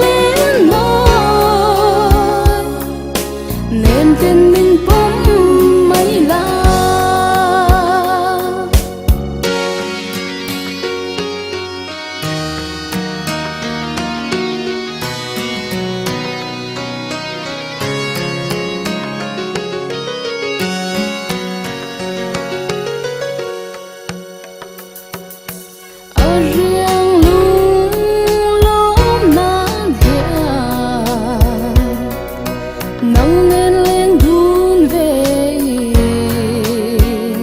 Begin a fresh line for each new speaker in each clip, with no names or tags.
len mawi nem ten min pawm mai la. A riang lung lawm nan hian nang nen leng dun ve in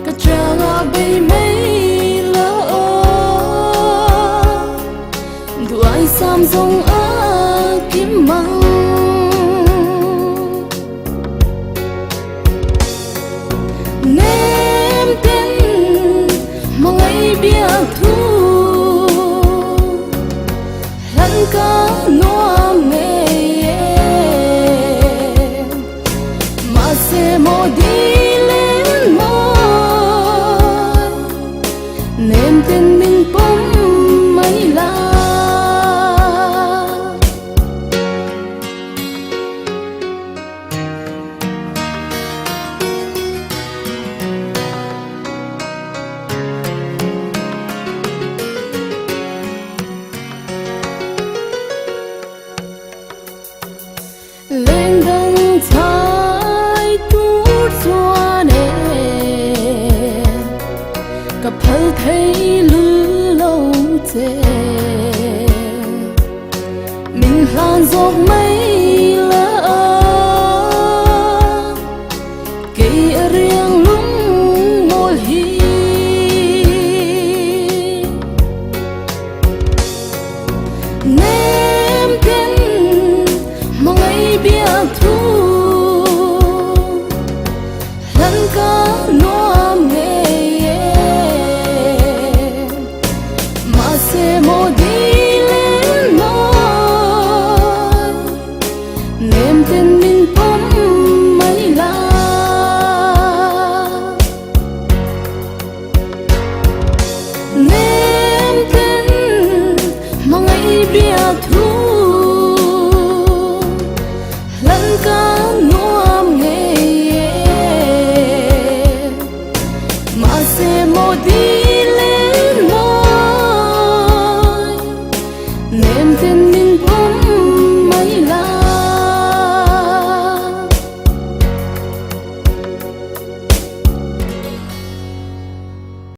ka changa bei mai lo duai sam zawng a kim mang. Nem ten hmangaih biak thu hlan ka nuam ngei e mahse maw dil en mawi nem ten min pawm mai la. Leng dang chai tur chuan e ka phal thei lul lo che min hlan zawk mai la kei a riang lung mawl hi. Nem ten hmangaih biak thu hlan ka nuam ngei e mahse maw dil en mawi nem ten min pawm mai la. Nem ten hmangaih biak thu.